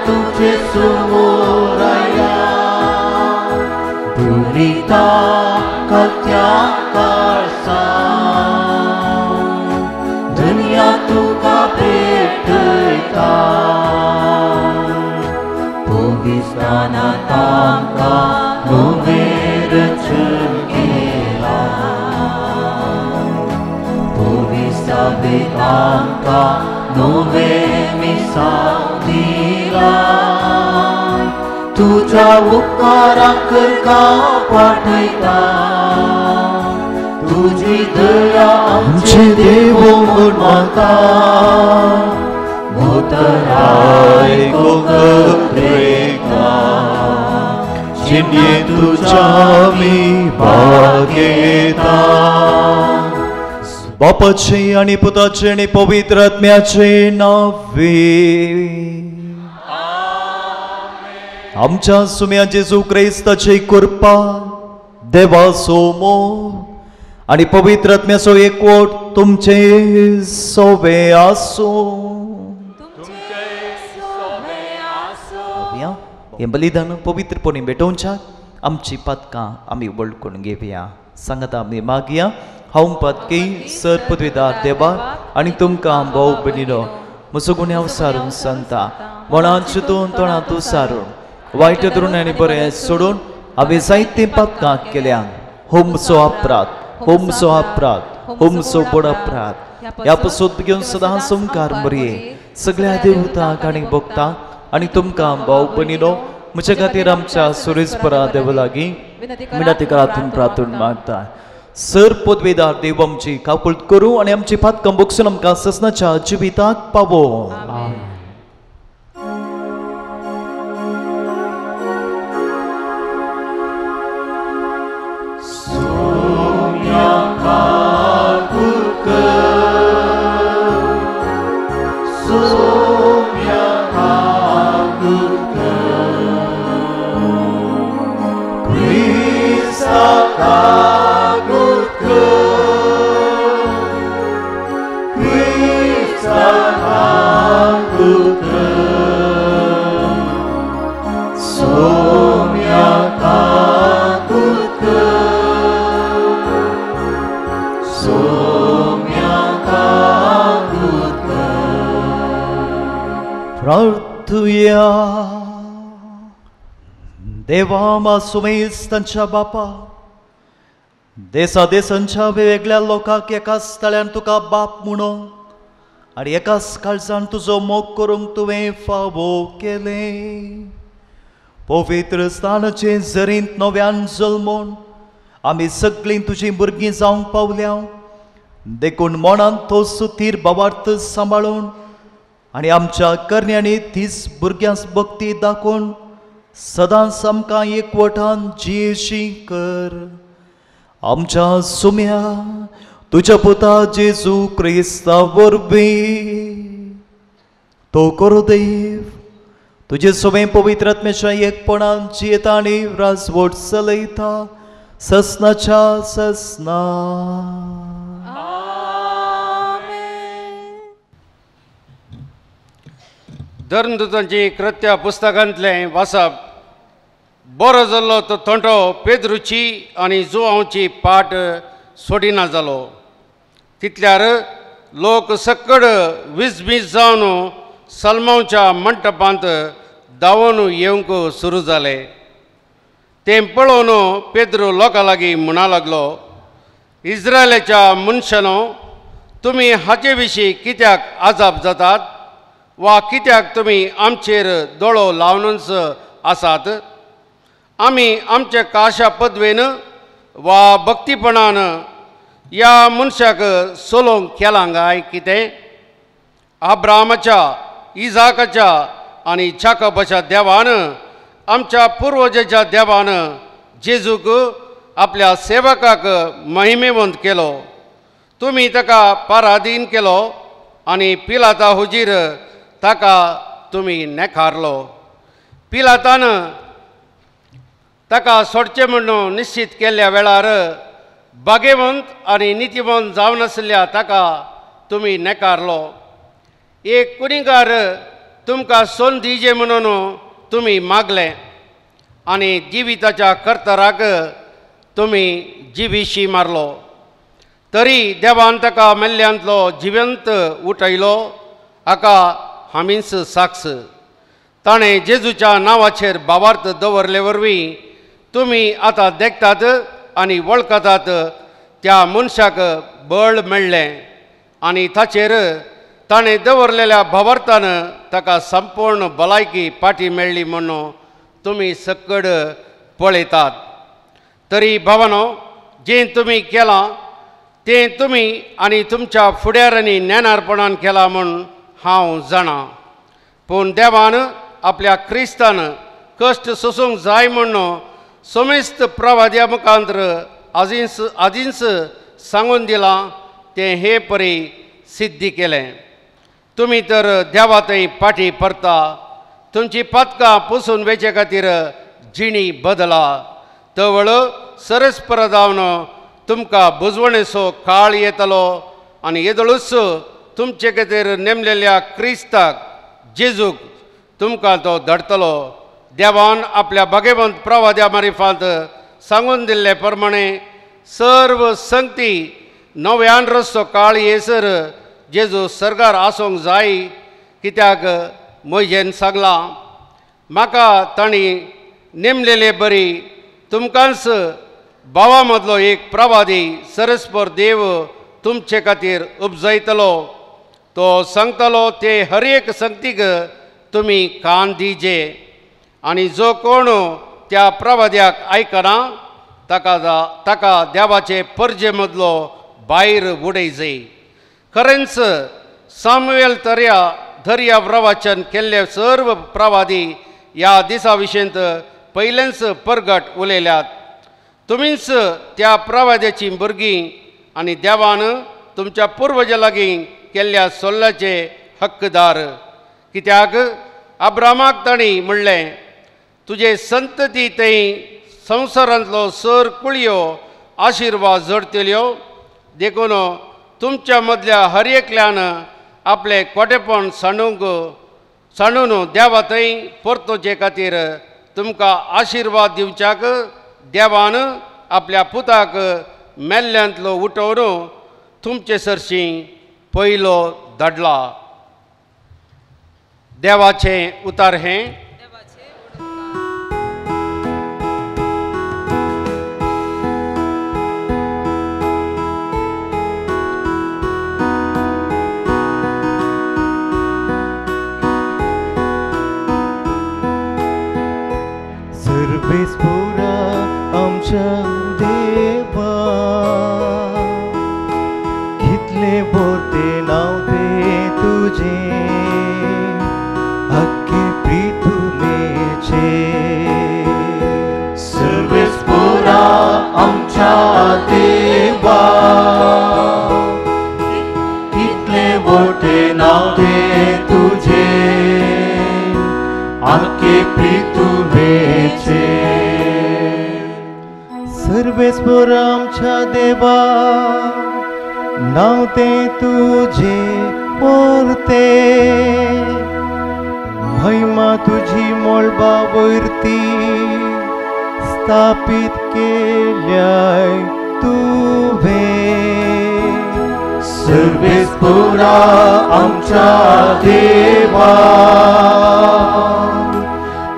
तुझे समोर आयला भरिता कथ्या काळसा धन्या तुका भेटयता पविस्ताना तांकां नवें रचन केलां पविसाबे तांकां नवें मिसांव दिलां तुज्या उपकाराक गांव पाठयता तुजी दया आमचे देव म्हूण मागता मुतराय कोंकरेका जिणे तुज्या आमी भागयता. बापाचे आनी पुताचे आनी पवित्र आत्म्याचे नांवे आमच्या सुम्या जेजू क्रिस्ताची कृपा देवाचो मोग आनी पवित्र आत्म्याचो एकवट तुमचे सोवे आसूं. हें बलिदान पवित्रपणी भेटोवच्याक आमची पातकां आमी वळखून घेवया. सांगात आमी मागया हांव पातकी सर पदवीदार देवा आनी तुमकां भोव भयणीनो म्हजो गुन्यांव सारून सांगता मनांत चिंतून तोंडांत सारून वायट धरून आनी बरें सोडून हांवें जायतीं पातकां केल्यान. हो म्हजो अपराध, हो म्हजो अपराध, हो म्हजो व्हड अपराध. ह्या पसून घेवन सदां संकार मरये सगळ्या देवतांक आनी भक्तांक आनी तुमकां भाव भयणीनो म्हज्या खातीर आमच्या सुरेशपरा देवा लागीं विनंती करातून प्रार्थून मागता. सर पदवेदार देव आमची काकुळट करूं आनी आमची पातकां बगसून आमकां ससनाच्या जिविताक पावो. प्रार्थुया. देवा मासुमेस तांच्या बापा देसा देसांच्या वेगवेगळ्या लोकांक एकाच तळ्यान तुका बाप म्हणून आनी एकाच काळजान तुजो मोग करूंक तुवें फावो केलें. पवित्र स्थानाचे जरींत नव्यान जल्मून आमी सगळीं तुजीं भुरगीं जावंक पावल्या. देखून मनांत तो सुतीर भावार्थ सांबाळून आनी आमच्या करण्यांनी तीच भुरग्यांक भक्ती दाखोवन सदांच आमकां एकवटान जियेशी कर. आमच्या सुम्या तुज्या पुता जेजू क्रिस्ता वरवीं तो करो देव तुजे सवें पवित्र आत्म्याच्या एकपणान जियेता आनी राजवट चलयता ससनाच्या ससना. धर्मदूतांची कृत्या पुस्तकांतलें वाचप. बरो जाल्लो तो थोंटो पेद्रूची आनी जुवांवची पाट सोडिना जालो. तितल्यार लोक सक्कड विजबीज जावन सलमांवच्या मंटपांत धांवून येवंक सुरू जाले. तें पळोवन पेद्रू लोकां लागीं म्हणा लागलो, इस्रायलाच्या मनशानो, तुमी हाचे विशीं कित्याक आजाप जातात वा कित्याक तुमी आमचेर दोळो लावनच आसात? आमी आमच्या काशा पदवेन वा भक्तीपणान ह्या मनशाक सोलोंक केलां काय कितें? आब्रामाच्या, इजाकाच्या आनी जाकोबाच्या देवान, आमच्या पुर्वजाच्या देवान जेजूक आपल्या सेवकाक महिमेवंत केलो. तुमी ताका पराधीन केलो आनी पिलाता हुजीर ताका तुमी नेखारलो. पिलातान ताका सोडचें म्हणून निश्चित केल्ल्या वेळार भागेवंत आनी नितीवंत जावनासल्या ताका तुमी नेकारलो. एक कुनिगार तुमकां सोन दिजे म्हणून तुमी मागलें आनी जिविताच्या कर्तराक तुमी जिविशी मारलो. तरी देवान ताका मेल्ल्यांतलो जिवंत उठयलो, हाका हामीच साक्ष. ताणें जेजूच्या नांवाचेर भावार्थ दवरले वरवीं तुमी आतां देखतात आनी वळखतात त्या मनशाक बळ मेळ्ळें आनी ताचेर ताणें दवरलेल्या भावार्थान ताका संपूर्ण भलायकी पाटी मेळ्ळी म्हणून तुमी सकड पळयतात. तरी भावानो, जें तुमी केलां तें तुमी आनी तुमच्या फुडारांनी ज्ञानार्पणान केलां म्हूण हांव जाणा. पूण देवान आपल्या क्रिस्तान कश्ट सोसूंक जाय म्हूण समेस्त प्रवाद्या मुखांतर आदींच सांगून दिलां तें हे परी सिद्धी केलें. तुमी तर देवा थंय पाटी परता, तुमची पातकां पुसून वेचे खातीर जिणी बदला. तवळ सरस्पर जावन तुमकां बुजवणेचो काळ येतलो आनी येदोळूच तुमचे खातीर नेमलेल्या क्रिस्ताक जेजूक तुमकां तो धाडटलो. देवान आपल्या भागेवंत प्रवाद्या मारिफात सांगून दिल्ले प्रमाणे सर्व संगती नव्यान रस्तो काळ येसर जेजू सर्गार आसूंक जाय, कित्याक म्हजेन सांगलां म्हाका तांणी नेमलेले बरी तुमकांच भावा मदलो एक प्रवादी सरस्पर देव तुमचे खातीर उपजयतलो. तो सांगतलो ते हर एक संगतीक तुमी कान दिजे आनी जो कोण त्या प्रवाद्याक आयकना ताका ताका देवाचे परजे मदलो भायर उडयजे. खरेंच सामुएल तर्या धर्या प्रवाचन केल्ले सर्व प्रवादी ह्या दिसा विशयंत पयलेंच परगट उलयल्यात. तुमीच त्या प्रवाद्याची भुरगीं आनी देवान तुमच्या पुर्वजा लागीं केल्ल्या सोल्ल्याचे हक्कदार. कित्याक अब्रामाक तांणी म्हणलें, तुजे संतती थंय संवसारांतलो सर कुळयो आशिर्वाद जोडटल्यो. देखून तुमच्या मदल्या हर एकल्यान आपलें कोटेपण सांडूंक सांडून देवा थंय परतोवचे खातीर तुमकां आशिर्वाद दिवच्याक देवान आपल्या पुताक मेल्ल्यांतलो उठोवन तुमचे सरशीं पयलो धाडला. देवाचें उतार हें. सर्वेस्पोरा आमच्या देवा, कितले बोरते नांव ते तुझे अख्खे प्रितुमेचे. सर्वेस्पोरा आमच्या देवा, कितले बोरते नांव ते तुझे आखे प्रितुमेचे. सर्वेस्पोरा आमच्या देवा, नांव ते तुझे पोरते, महिमा तुझी मोळबा वयरती स्थापीत केल्याय तुवें. सर्वेस्पोरा आमच्या देवा,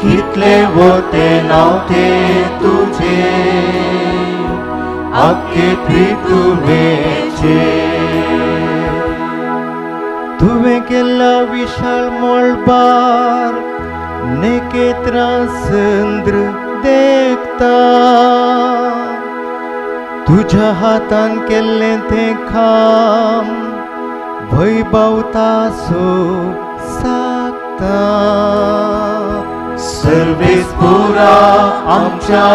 कितले वोते नांव ते तुझे आखे प्रितुमेचे. तुवें केल्ला विशाल मोळबार नेकेत्रां संद्र देखता, तुझ्या हातान केल्लें तें काम वैभवतासो सागता. सर्वेस्पोरा आमच्या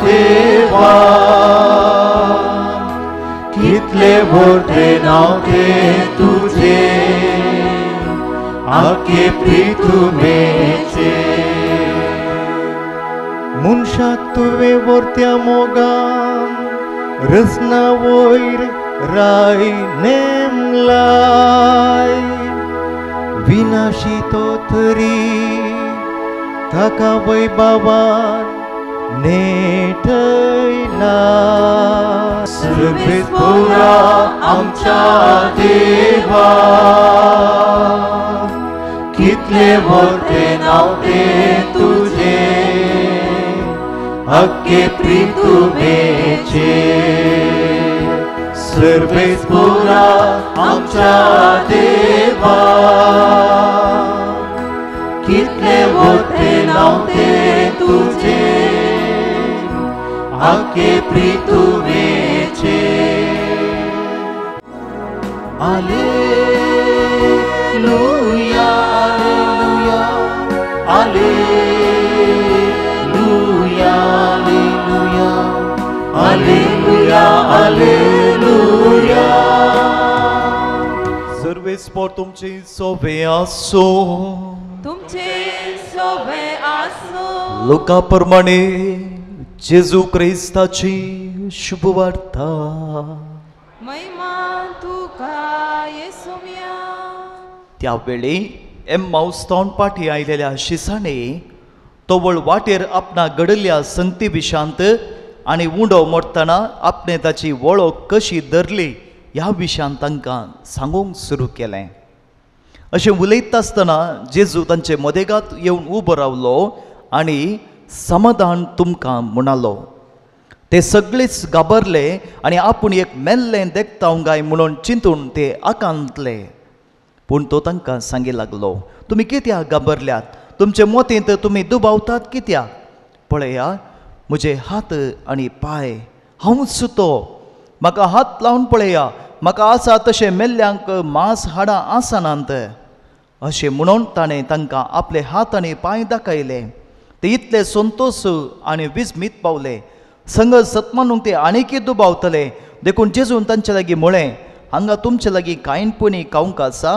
देवा, कितले मोठे नांव ते तुझे आखे प्रितुमेचे. मनशाक तुवें व्हरत्या मोगान रसना वयर राय नेमलाय, विनाशी तो तरी ताका वैभवान नेटयला। सर्वेस पुरा आमच्या देवा कितले मोठे नांव ते तुझे अक्के प्रितुमेचे। सर्वेस पुरा आमच्या देवा कितले मोठे नांव ते तुझे आके प्रितुमेचे। Alleluia alleluia alleluia alleluia alleluia. Sarves पोर तुमचे सोबे आसो तुमचे सोबे आसो। लोका प्रमाणे जेजू क्रिस्ताची शुभवार्ता। महिमा तुका येसुम्या। त्यावेळी एम्माउस तावन पाठी आयलेल्या शिसाणे तवळ वाटेर आपणा घडल्या संगती विशांत आनी उंडो मोडटना आपणे ताची वळख कशी धरली ह्या विशयान तांकां सांगूंक सुरू केलें। अशें उलयता आसतना जेजू तांचे मदेगात येवन उबो रावलो आनी समाधान तुमकां म्हणालो। ते सगळेच घाबरले आनी आपूण एक मेल्लें देखता गाय म्हणून चिंतून ते आकांतले। पूण तो तांकां सांगी लागलो, तुमी कित्याक घाबरल्यात? तुमचे मोतींत तुमी दुबावतात कित्याक? पळया म्हजे हात आनी पांय, हांवूच तो, म्हाका हात लावन पळया, म्हाका आसा तशें मेल्ल्यांक मांस हाडां आसनात। अशें म्हणून ताणें तांकां आपले हात आनी पांय दाखयले। ते इतले संतोश आनी विस्मीत पावले। संगत सतमानूंक ते आनीकय दुबावतले। देखून जेजून तांचे लागीं म्हळें, हांगा तुमचे लागीं कांय पुणी खावंक आसा?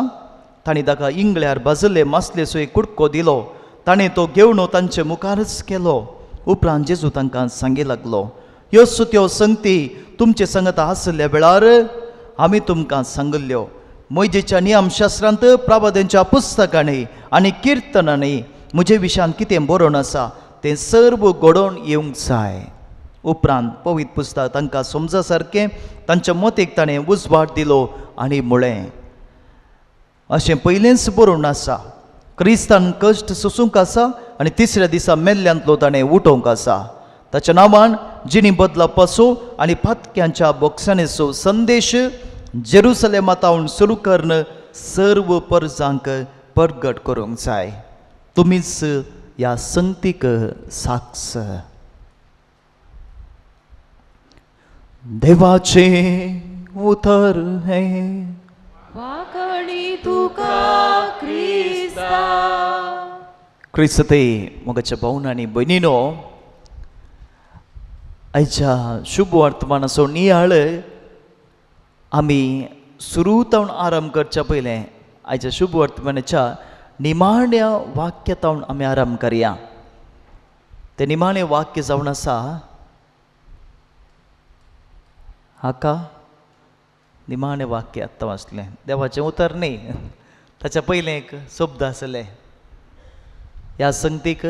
तांणी ताका इंगळ्यार भाजले मासलेचो एक कुडको दिलो। ताणें तो घेवन तांचे मुखारच केलो। उपरांत जेजू तांकां सांगी लागलो, ह्यो सुत्यो संगती तुमचे संगत आसल्या वेळार आमी तुमकां सांगिल्ल्यो। मोयजेच्या नियमशास्त्रांत प्रवाद्यांच्या पुस्तकांनी आनी किर्तनांनी म्हजे विशयान कितें बरोवन आसा तें सर्व घडोवन येवंक जाय। उपरांत पवित्र पुस्तक तांकां समजा सारकें तांच्या मतीक ताणें उजवाड दिलो आनी म्हळें, अशें पयलेंच बरोवन आसा, क्रिस्तान कश्ट सोसूंक आसा आनी तिसऱ्या दिसा मेल्ल्यांतलो ताणें उठोवंक आसा। ताच्या नांवान जिणी बदलापाचो आनी पातक्यांच्या बोक्साणेचो संदेश जेरुसलेमातावन सुरू करून सर्व परजांक परगट करूंक जाय। तुमीच ह्या संगतीक साक्ष। देवाचें उतर हें वाकणी तुका क्रिस्ता। क्रिस्ते मोगाच्या भावन आनी भयणीनो, आयच्या शुभ वर्तमानाचो नियाळ आमी सुरू तावन आरंभ करच्या पयलें आयच्या शुभ वर्तमानाच्या निमाण्या वाक्य तावन आमी आरंभ करया। तें निमाणें वाक्य जावन आसा हाका निमाणें वाक्य आत्तां वाचलें, देवाचें उतर न्ही, ताच्या पयलें एक शब्द आसले, ह्या संगतीक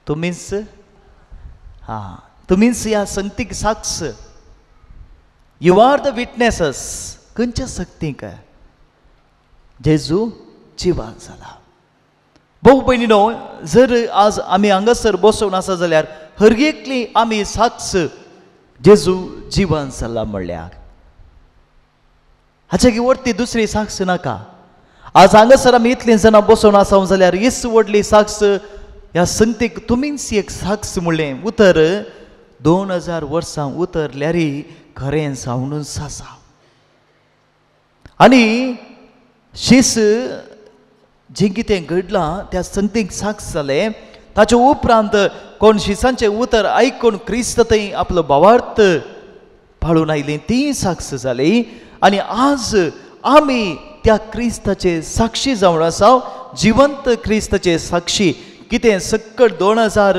तुमीच, हां तुमीच ह्या संगतीक साक्ष। You are the witnesses. खंयच्या सक्तीक? जेजू जिवान जाला। भाऊ भयणीनो, जर आज आमी हांगासर बसोवन आसा जाल्यार हर एकली आमी साक्ष जेजू जिवान जाला म्हणल्यार हाच्या वरती दुसरी साक्ष नाका। आज हांगासर आमी इतलीं जाणां बसोवन आसा जाल्यार हीच व्हडली साक्ष ह्या संगतीक तुमीच एक साक्ष म्हणलें उतर 2000 वर्सां उतरल्यारी खरें जावनूच आसा। आनी शीस जें कितें घडलां त्या संगतीक साक्ष जालें। ताचे उपरांत कोण शिसांचें उतर आयकून क्रिस्त थंय आपलो भावार्थ पाळून आयली ती साक्ष जाली। आनी आज आमी त्या क्रिस्ताचे साक्षी जावन आसा, जिवंत क्रिस्ताचे साक्षी। कितें सक्कड 2000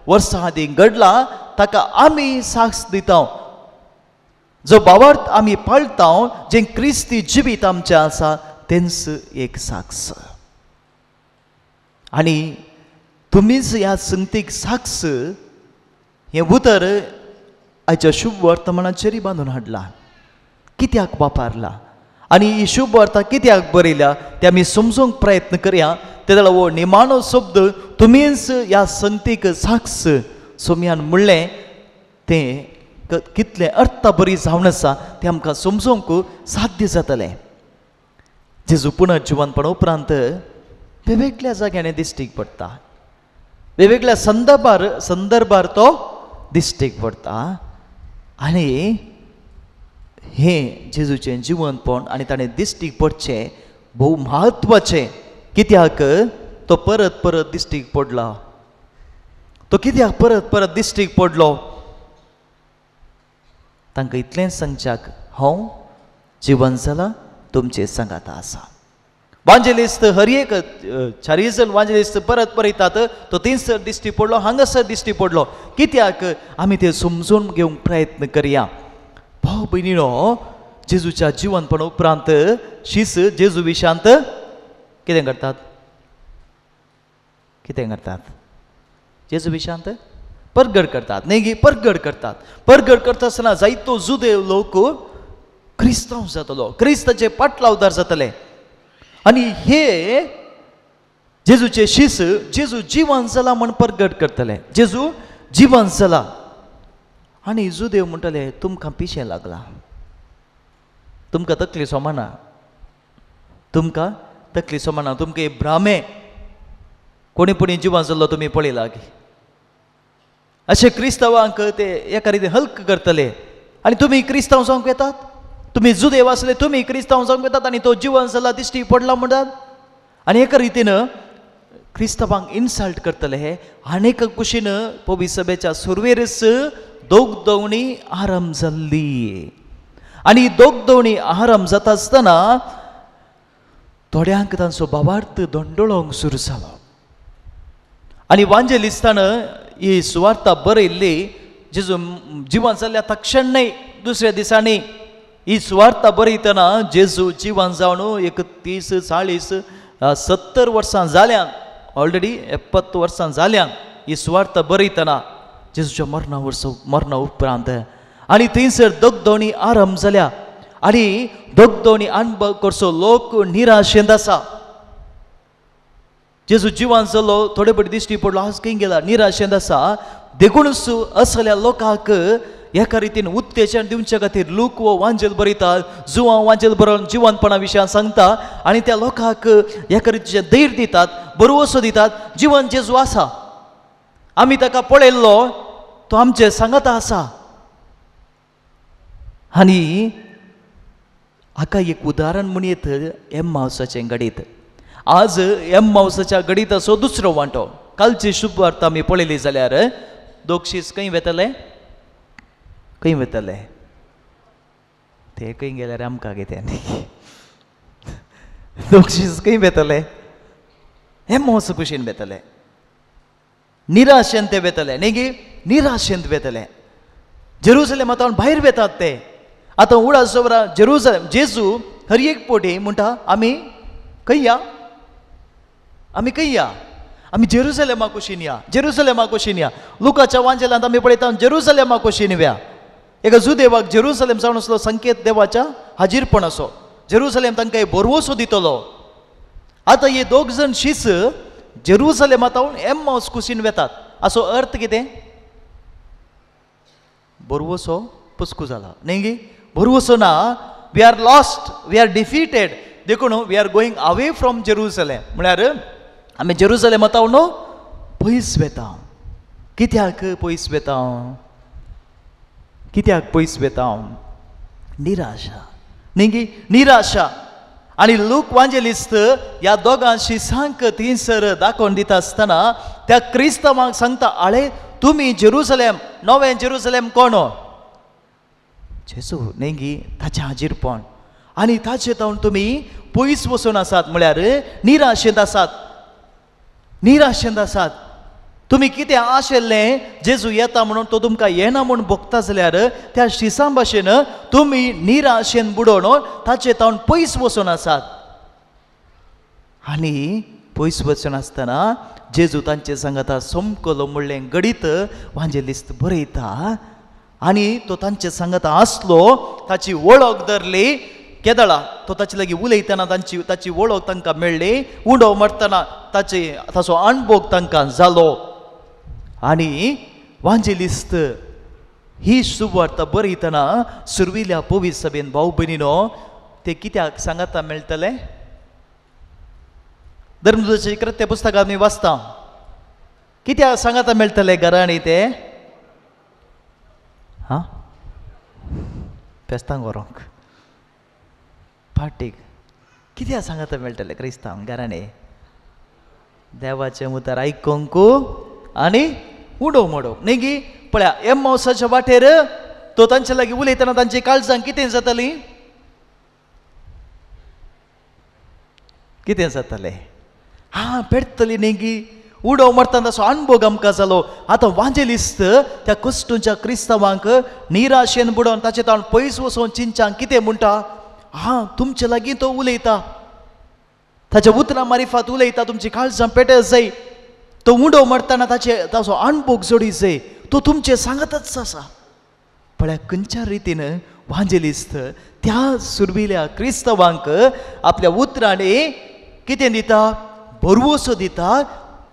वर्सां आदीं घडलां ताका आमी साक्ष दिता। जो भावार्थ आमी पाळटा, जें क्रिस्ती जिवीत आमचें आसा तेंच एक साक्ष. आनी तुमीच ह्या संगतीक साक्ष हें उतर आयच्या शुभ वर्तमानाचेरय बांदून हाडला, कित्याक वापरला आनी ही शुभ वार्ता कित्याक बरयल्या तें आमी समजूंक प्रयत्न करया. ते जाल्यार हो निमाणो शब्द तुमीच ह्या संगतीक साक्ष सोमयान म्हणलें तें कितलें अर्थ बरी जावन आसा तें आमकां समजूंक साध्य जातलें. जेजू पुनर्जिवनपणा उपरांत वेगवेगळ्या जाग्यांनी दिश्टीक पडटा, वेगवेगळ्या संदर्भार तो दिश्टीक पडटा. आनी हें जेजूचें जिवनपण आनी ताणें दिश्टीक पडचें भोव म्हत्वाचें. कित्याक तो परत परत दिश्टीक पडला, तो कित्याक परत परत दिश्टीक पडलो? तांकां इतलेंच सांगच्याक हांव जिवन जाला तुमचे सांगाता आसा. वांजेलिस्त हर एक चारीय जण वांजेलिस्त परत परयतात, तो थंयसर दिश्टी पडलो, हांगासर दिश्टी पडलो. कित्याक आमी तें समजून घेवंक प्रयत्न करया. भाव भयणीनो, जेजूच्या जिवनपणा उपरांत शीस जेजू विशांत कितें करतात? कितें करतात? जेजू विशांत परगड करतात, न्ही गी? परगड करतात. परगड करता आसतना जायतो जुदेव लोक क्रिस्तांव जातलो, क्रिस्ताचे पाटलावदार जातले. आनी हे जेजूचे शीस जेजू जिवन जाला म्हण परगट करतले, जेजू जिवन जाला. आनी जुदेव म्हणटले तुमकां पिशें लागलां, तुमकां तकली सोमाना, तुमकां तकली सोमाना, तुमकां भ्रामे, कोणी पुणी जिवन जाल्लो तुमी पळयला की अशें क्रिस्तांवांक ते एका रितीन हल्क करतले. आनी तुमी क्रिस्तांव जावंक येतात, तुमी जुदेव आसले तुमी क्रिस्तांव जावंक येतात आनी तो जिवन जाला दिश्टी पडला म्हणटात. आनी एका रितीन क्रिस्तांवांक इन्सल्ट करतले. हे आनी कुशीन पवी सभेच्या सुरवेरच दोगदवणी आरंभ जाल्ली. आनी दोगदवणी आरंभ जाता आसतना थोड्यांक तांचो भावार्थ दोंडोळोंक सुरू जालो. आनी वांजेलिस्तान ही सुवार्ता बरयल्ली जेजू जिवन जाल्ल्या तक्षण न्हय, दुसऱ्या दिसांनी ही सुवार्ता बरयतना जेजू जिवन जावन एक 30 40 70 वर्सां जाल्यान, ऑलरेडी 70 वर्सां जाल्यान ही सुवार्ता बरयतना जेजूच्या मरणा उपरांत. आनी थंयसर दगदवणी आरंभ जाल्या आनी दगदवणी अणभव करचो लोक निराशेंत आसा. जेजू जिवन जालो, थोडे पटी दिश्टी पडलो, आज खंय गेला, निराशेंत आसा. देखूनच असल्या लोकांक एका रितीन उत्तेजन दिवचे खातीर लूक वो वांजेल बरयता, जुवां वांजेल बरोवन जिवनपणा विशयान सांगता आनी त्या लोकांक एका रितीचें धैर्य दितात, भरवसो दितात, जिवन जेजू आसा, आमी ताका पळयल्लो, तो आमचे सांगाता आसा. आनी हाका एक उदाहरण म्हूण येत एम्मावसाचें घडीत. आज एम्मावसाच्या घडीताचो दुसरो वांटो कालची शुभ वार्ता आमी पळयली जाल्यार दोगशीस खंय वेतले, खंय वेतले ते, खंय गेल्यार आमकां कितें, दोगशीस खंय वेतले, एम्मावसा कुशीन वेतले, निराशेन ते वेतले, न्ही गी, निराशेंत वेतले. जेरुसलेम आतां भायर वेतात ते. आतां उडास दवरा जेरुसलेम जेजू हर एक पोटी म्हणटा आमी खंय या, आमी खंय या, आमी जेरुसलेमा कुशीन या, जेरुसलेमा कुशीन या. लुकाच्या वांजेलांत आमी पळयता जेरुसलेमा कुशीन या. एका जुदेवाक जेरुसलेम जावन आसलो संकेत देवाच्या हाजीरपण असो, जेरुसलेम तांकां भरवसो दितलो. आतां हे दोग जण शीस जेरुसलेमा तावन एम्मावस कुशीन वेतात. असो अर्थ कितें? भरवसो पुस्कू जाला, न्ही गी, भरवसो ना. We are lost, we are defeated, देखून we are going away from Jerusalem. म्हळ्यार आमी जेरुसलेमा तावन पयस वेता. कित्याक पयस वेता? कित्याक पयस वेता? निराशा, न्ही गी, निराशा. आनी लूक वांजेलिस्त ह्या दोगां शिसांक थंयसर दाखोवन दिता आसतना त्या क्रिस्तांवांक सांगता, आळे तुमी जेरुसलेम, नवें जेरुसलेम कोण? जेजू, न्ही गी, ताचें हाजीरपण. आनी ताचे तावन तुमी पयस वचून आसात, म्हळ्यार निराशेंत आसात, निराशेंत आसात. तुमी कितें आशिल्लें जेजू येता म्हणून तो तुमकां येना म्हूण भोगता जाल्यार त्या शिसां भाशेन तुमी निराशेन बुडोवन ताचे तावन पयस वचून आसात. आनी पयस वचून आसतना जेजू तांचे सांगाता सोमकलो म्हणलें घडीत वांजेलिस्त बरयता. आनी तो तांचे सांगाता आसलो, ताची वळख धरली. केदळा तो ताचे लागीं उलयतना ताची वळख तांकां मेळ्ळी. उडो मारतना ताचो अणभोग तांकां जालो. आनी वांजेलिस्त ही सुवार्ता बरयतना सुरविल्या पवित्र सभेन भाव भयणीनो ते कित्याक सांगाता मेळटले? धर्मदूताचें कृत्य पुस्तकांत आमी वाचता. कित्याक सांगाता मेळटले घरांनी ते? हां, फेस्तांक व्हरोंक, पार्टीक. कित्याक सांगाता मेळटले क्रिस्तांव घरांनी? देवाचें उतर आयकूंक आनी उडोवंक मोडोवंक न्ही गी? पळया एम्मावसाच्या वाटेर तो तांचे लागीं उलयतना तांची काळजां कितें जाताली? कितें जातालें? हां, पेटतली न्ही गी? उडो मारतना ताचो अणभोग आमकां जालो. आतां वांजेलिस्त त्या कुश्टूंच्या क्रिस्तांवांक निराशेन बुडोवन ताचे ताण पयस वचोन चिंचांक कितें म्हणटा? हां, तुमचे लागीं तो उलयता, ताच्या उतरां मारिफात उलयता, तुमची काळजां पेटत जाय. तो उडो मारतना ताचो अणभोग जोडी जाय, तो तुमचे सांगतच आसा. पळया खंयच्या रितीन वांजेलिस्त त्या सुरविल्या क्रिस्तांवांक आपल्या उतरांनी कितें दिता? भरवसो दिता,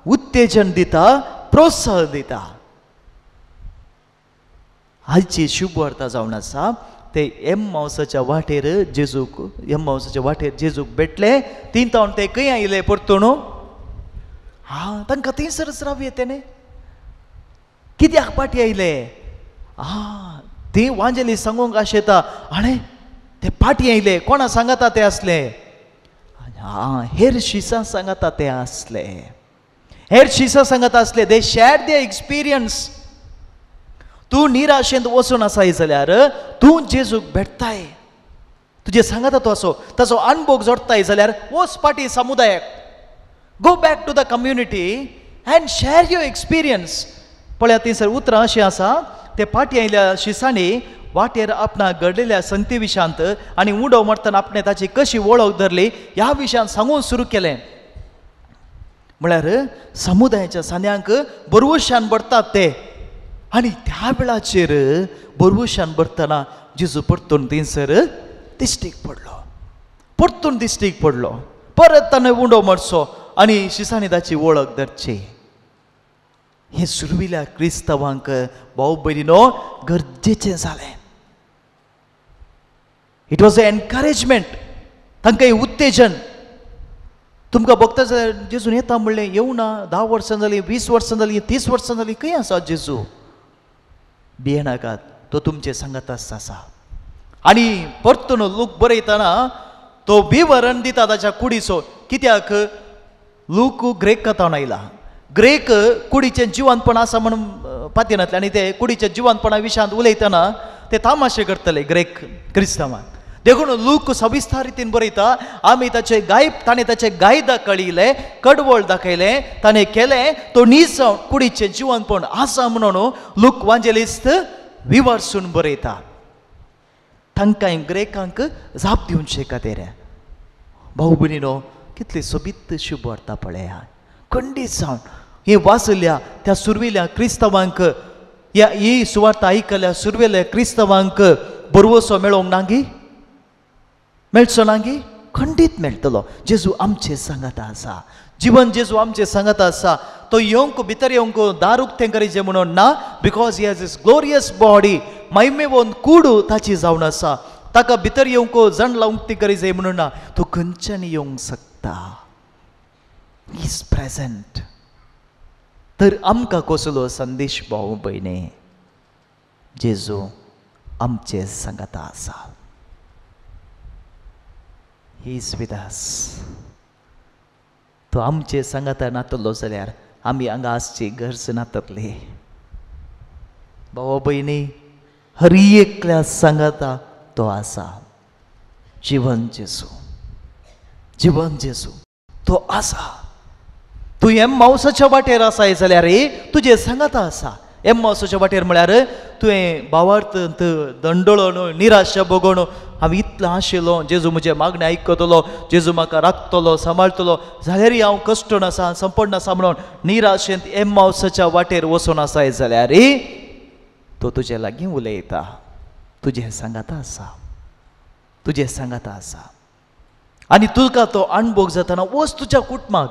उत्तेजन दिता, प्रोत्साहन दिता. आजची शुभवार्ता जावन आसा ते एम्मावसाच्या वाटेर जेजूक, एम्मावसाच्या वाटेर जेजूक भेटले. तीन तावन ते खंय आयले परतून? हां, तांकां थंयसरच रावये तेणें. कित्याक पाटी आयले? आं, ती वांजेली सांगूंक आशेता. आणे ते पाटी आयले, कोणा सांगता ते आसले? आं, हेर शिसां सांगता ते आसले, हेर शिसां सांगता आसले. They share the experience. तूं निराशेंत वचून आसाय जाल्यार तूं जेजूक भेटताय, तुजें सांगता तो असो ताचो अणभोग जोडताय जाल्यार वच पाटी समुदायाक, go back to the community and share your experience. पळया थंयसर उतरां अशीं आसा, ते पाटी आयिल्ल्या शिसांनी वाटेर आपणाक घडलेल्या संगती विशांत आनी उडो मारतना आपणें ताची कशी वळख धरली ह्या विशयांत सांगून सुरू केलें. म्हळ्यार समुदायाच्या सांद्यांक बरवशान भरतात ते. आनी त्या वेळाचेर बरवशान भरतना जेजू परतून थंयसर दिश्टीक पडलो, परतून दिश्टीक पडलो. परत ताणें उडो मारचो आनी शिसांनी ताची वळख धरची. हें सुरविल्या क्रिस्तांवांक भाव भयणीनो गरजेचें जालें. It was a encouragement, तांकां एक उत्तेजन. तुमकां भोगता जाल्यार जेजून येता म्हणलें येवना, 10 वर्सां जालीं, 20 वर्सां जालीं, 30 वर्सां जालीं, खंय आसा जेजू? भियेनाकात, तो तुमचे सांगाताच आसा. आनी परतून लूक बरयतना तो विवरण दिता ताच्या कुडीचो. कित्याक? लूक ग्रेक कथावन आयला. ग्रेक कुडीचें जिवंतपण आसा म्हणून पातयेनातलें आनी ते कुडीच्या जिवंतपणा विशयांत उलयतना ते तामाशे करतले ग्रेक क्रिस्तांवांक. देखून लूक सविस्तार रितीन बरयता, आमी ताचे गाय, ताणें ताचे गाय दाखयले, कडवळ दाखयलें, ताणें केलें, तो नीज कुडीचें जिवंतपण आसा म्हणून लूक वांजेलिस्त विवर्सून बरयता. तांकां ग्रेकांक जाप दिवचे खातीर. भाव भयणीनो, कितली सोबीत शुभवार्ता पळया. खंडीत जावन ही वाचल्या त्या सुरवेल्या क्रिस्तांवांक, ह्या ही सुवार्ता आयकल्या सुरवेल्या क्रिस्तांवांक बरवसो मेळोंक नागी? मेळचो नागी? खंडीत मेळटलो. जेजू आमचे सांगाता आसा, जिवन जेजू आमचे सांगाता आसा. तो येवंक भितर येवंक दार उक्तें करीचें म्हणून ना, because he has his glorious body, महिमेवन कूड ताची जावन आसा. ताका भितर येवंक जण उक्ती करीचें म्हणून ना, तो खंयच्यान येवंक शकता. He is present. तर आमकां कसलो संदेश भाव भयणी? जेजू आमचे सांगाता आसा. He is with us. तो आमचे सांगाता नातलो जाल्यार आमी हांगा आसची गरज नातली. भाव भयणी, हर एकल्या सांगाता तो आसा. जिवन जेजू, जिवन जेजू तो आसा. तूं एम्मावसाच्या वाटेर आसाय जाल्यार तुजें सांगाता आसा. एम्मावसाच्या वाटेर म्हळ्यार तुवें भावार्थ दंडळो न्हय, निराशा भोगोवन हांव इतलो आशिल्लो जेजू म्हजें मागणें आयकतलो, जेजू म्हाका राखतलो सांबाळटलो, जाल्यारय हांव कश्टून आसा संपन्न आसा म्हणून निराशेंत एम्मावसाच्या वाटेर वचून आसाय जाल्यार तो तुजे लागीं उलयता, तुजें सांगाता आसा, तुजें सांगाता आसा. आनी तुका तो अणभोग जातना वच तुज्या कुटुंबाक,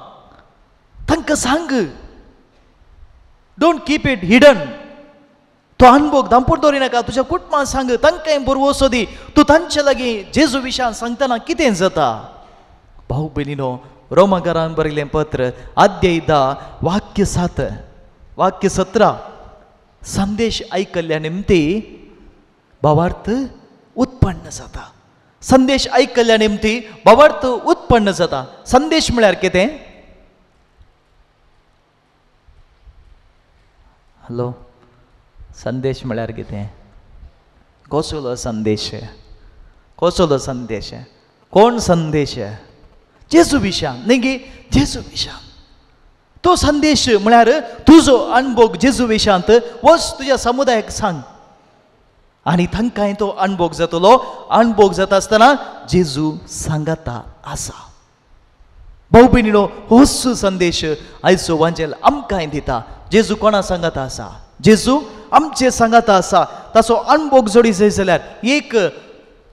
तांकां सांग. Don't keep it hidden. तो अणभोग धांपून दवरिनाका, तुज्या कुटुंबाक सांग, तांकांय बरवसो दी. तूं तांचे लागीं जेजू विशयान सांगतना कितें जाता? भाव भयणीनो, रोमाकारान बरयलें पत्र अध्याय 10 वाक्य 7 वाक्य 17 संदेश आयकल्ल्या निमती भावार्थ उत्पन्न जाता. संदेश आयकल्ल्या निमती भावार्थ उत्पन्न जाता. संदेश म्हळ्यार कितें? हॅलो, संदेश म्हळ्यार कितें? कसलो संदेश? कसलो संदेश? कोण संदेश? जेजू विशयान न्ही गी? जेजू विशयान तो संदेश म्हळ्यार तुजो अणभोग जेजू विशयांत वच तुज्या समुदायाक सांग आनी तांकांय तो अणभोग जातलो. अणभोग जाता आसतना जेजू सांगाता आसा. भाव भयणीनो, होच संदेश आयचो वांजेल आमकांय दिता. जेजू कोणा सांगाता आसा? जेजू आमचे सांगाता आसा. ताचो अणभोग जोडी जाय जाल्यार एक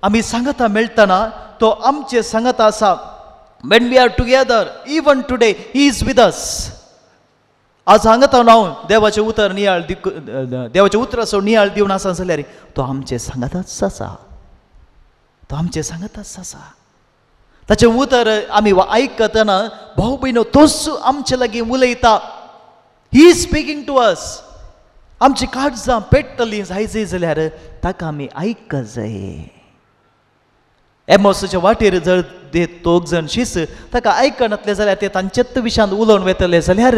आमी सांगाता मेळटना तो आमचे सांगाता आसा. When we are together, even today, he is with us. आज हांगात हांव देवाचें उतर नियाळ देवाच्या उतराचो नियाळ दिवन आसा जाल्यार तो आमचे सांगाताच आसा, तो आमचे सांगाताच आसा. ताचें उतर आमी आयकतना भाव भयणो तोच आमचे लागीं उलयता. He is speaking to us. आमची काळजां पेट्टलीं जाय जाय जाल्यार ताका आमी आयक जाय. एमोसाच्या वाटेर जर ते दोग जाण शीस ताका आयकनातले जाल्यार ते तांचेच विशयांत उलोवन वेतले जाल्यार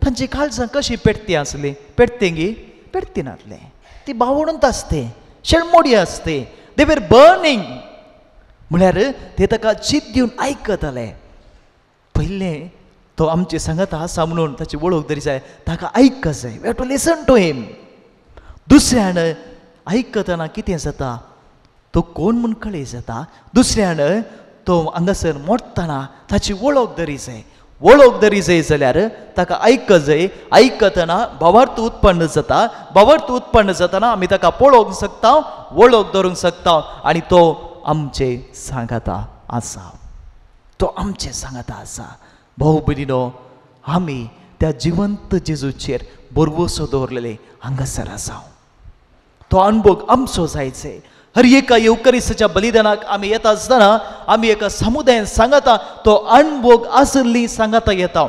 तांची काळजां कशी पेटती आसली? पेटती गी? पेटती नासले. ती बावडून आसते, शेणमोडी आसते, they were burning. म्हळ्यार ते ताका चीत दिवन आयकताले. पयलें तो आमचे सांगाता आसा म्हणून ताची वळख तरी जाय, ताका आयक जाय. We have to listen to him. दुसऱ्यान आयकतना कितें जाता? तो कोण म्हूण कळय जाता. दुसऱ्यान तो हांगासर मोडटना ताची वळख दरी जाय. वळख दरी जाय जाल्यार ताका आयक जाय. आयकतना भावार्थ उत्पन्न जाता. भावार्थ उत्पन्न जातना आमी ताका पळोवंक शकता, वळख धरूंक शकता आनी तो आमचे सांगाता आसा, तो आमचे सांगाता आसा. भाव भयणीनो, आमी त्या जिवंत जेजूचेर भरवसो दवरलेले हांगासर आसा. तो अणभोग आमचो जायचे. हर एका येवकरिसाच्या बलिदानाक आमी येता आसतना आमी एका समुदायान सांगाता तो अणभोग आसली सांगाता येता.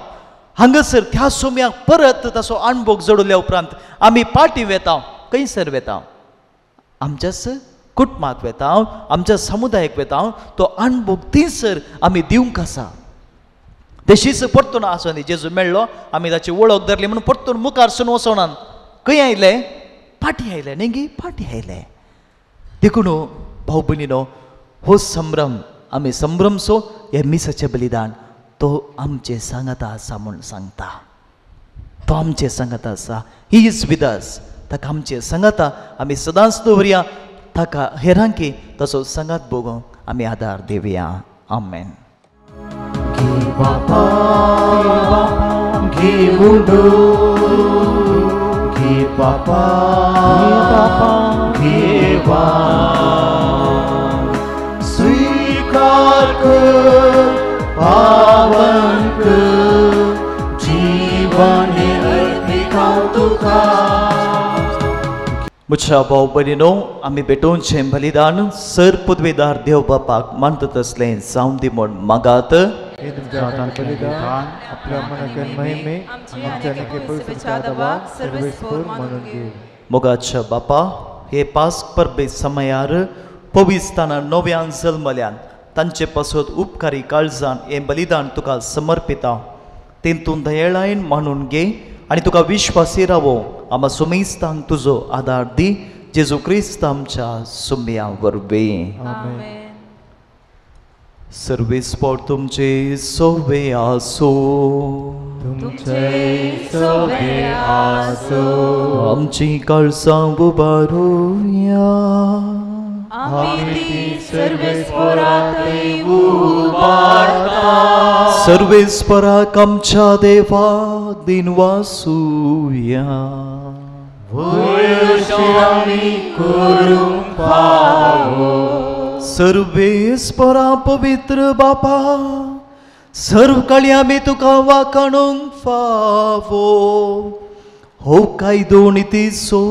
हांगासर त्या सोम्याक परत ताचो अणभोग जोडल्या उपरांत आमी पाटी वेता. खंयसर वेता? आमच्याच कुटुंबाक वेता, आमच्या समुदायाक वेता. तो अणभोग थंयसर आमी दिवंक आसा. तशीच परतून आसूं न्ही, जेजू मेळ्ळो आमी ताची वळख धरली म्हणून परतून मुखार सून वचोनात. खंय आयले? पाटी आयले न्ही गी? पाटी आयले. देखून भाव भयणीनो, हो संभ्रम आमी संभ्रमसो हे मिसाचें बलिदान तो आमचे सांगाता आसा म्हूण सांगता. तो आमचे सांगाता आसा. He is with us. ताका आमचे सांगाता आमी सदांच दवरया. ताका हेरांकी ताचो सांगात भोगोवंक आमी आदार दिवया. आमेन. बापा घेवा स्वीकार कर पावन कर जीवन अर्पिता तुका. म्हज्या भाव भयणीनो, आमी भेटोवचें बलिदान सर पदवेदार देव बापाक मानतात असलें जावं दी म्हूण मागात. बलिदान आपल्या मनाक महिमे आमच्या सर्वेस्पर मानून घे. मोगाच्या बापा, हे पास परबे समयार पविस्ताना नव्यान जल्मल्यान तांचे पासत उपकारी काळजान हें बलिदान तुका समर्पिता. तेतून दयेळायन मानून घे आनी तुका विश्वासी रावो. आमा सुमेस्तांक तुजो आदार दी. जेजू क्रिस्त आमच्या सुम्या वरवीं. सर्वेस्पर तुमचे सोवे आसो, तुमचे सोवे आसो. आमची काळजां उबारुया. आमी ती सर्वेस्परातय उबारता. सर्वेस्पराक आमच्या देवा दिनवासुया. वयशी आमी करूंक फावो. सर्वेस्परा पवित्र बापा, सर्व काळी आमी तुका वाखाणूंक फावो. हो कायदो नितीचो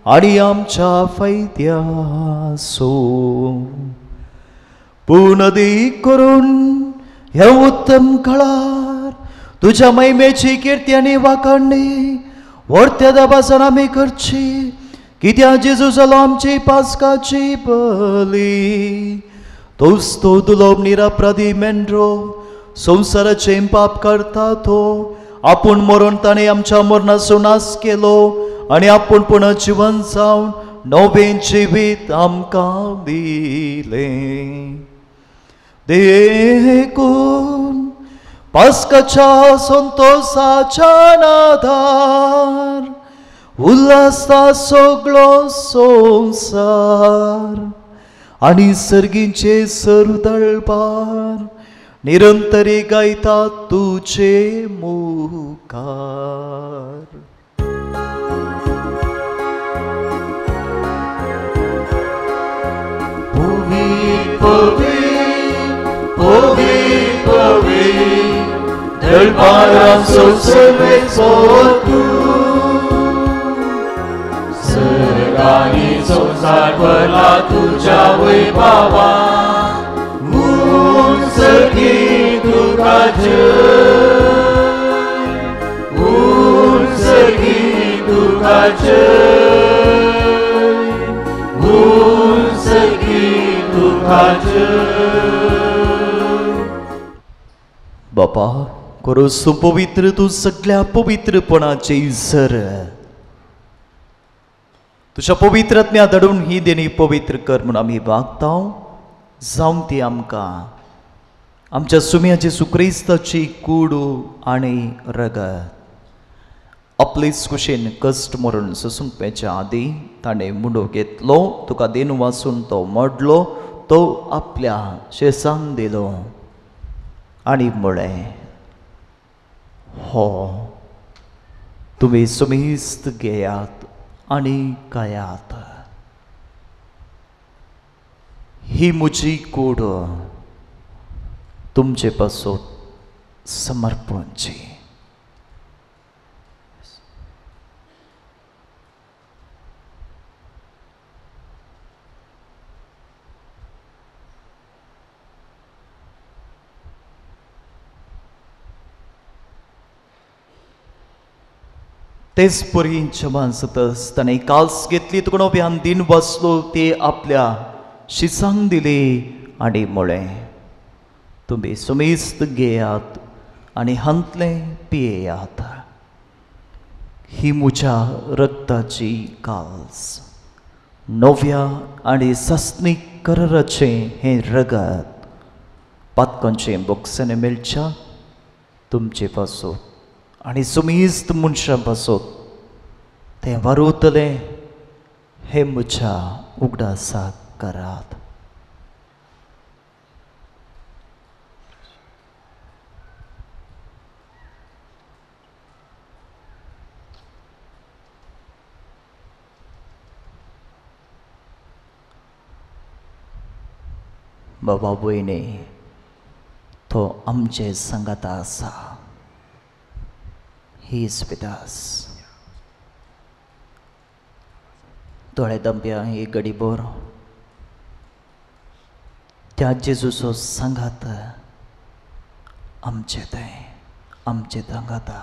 आनी आमच्या फायद्याचो. पूण अदीक करून ह्या उत्तम काळार तुज्या महिमेची किर्ती आनी वाखाणणी व्हडत्या दबासान आमी करची, कित्याक जेजू जालो आमची पास्काची बली. तोच तो दुलोब निरापराधी मेंढरो संवसाराचें पाप करता तो आपूण मरून ताणें आमच्या मरणाचो नाश केलो आनी आपूण पुनः जिवन जावन नवें जिवीत आमकां दिलें. देखून पास्काच्या संतोसाच्या नादार उल्हासता सगळो संवसार आनी सर्गींचे सर्व दळपार निरंतरी गायता तुजे मुखार. पवी पवी पवी दळपारांचो सर्वेस्पर तूं, सर्गांनी संवसार भरला तुज्या वैभवान. ऊंच सर्गी तुका जय, ऊंच सर्गी तुका जय, ऊंच सर्गी तुका जय. बापा, खरोच तूं पवित्र, तूं सगळ्या पवित्रपणाचे सर. तुज्या पवित्र आत्म्या धाडून ही देणी पवित्र कर म्हूण आमी वागता. जावं ती आमकां आमच्या सुम्या जेजू क्रिस्ताची कूड आनी रगत. आपलेच कुशीन कश्ट मरण सोसूंक पेच्या आदीं ताणें मुंडो घेतलो, तुका देन वासून तो मोडलो, तो आपल्या शेसांक दिलो आनी म्हळें, हो तुमी सुमेस्त घेयात आनी खायात, ही म्हजी कूड तुमचे पासत समर्पणची. तेच परी जेवण जातच ताणें काल्स घेतली, तुका नव्यान दिन बसलो, ते आपल्या शिसांक दिली आनी म्हळें, तुमी सुमेस्त घेयात आनी हांतलें पियेयात, ही म्हज्या रक्ताची काल्स, नव्या आनी सासणीक कराराचें हें रगत पातकांचें बोगसणें मेळच्या तुमचे पासत आनी सुमेस्त मनशां पासत तें वारवतलें, हें म्हज्या उगडासाक करात. बाबा भयणी, तो आमचे सांगाता आसा. He is with us. दोळे दंप्या ही गडीभर त्या जेजूचो सांगात आमचे तें आमचे सांगाता.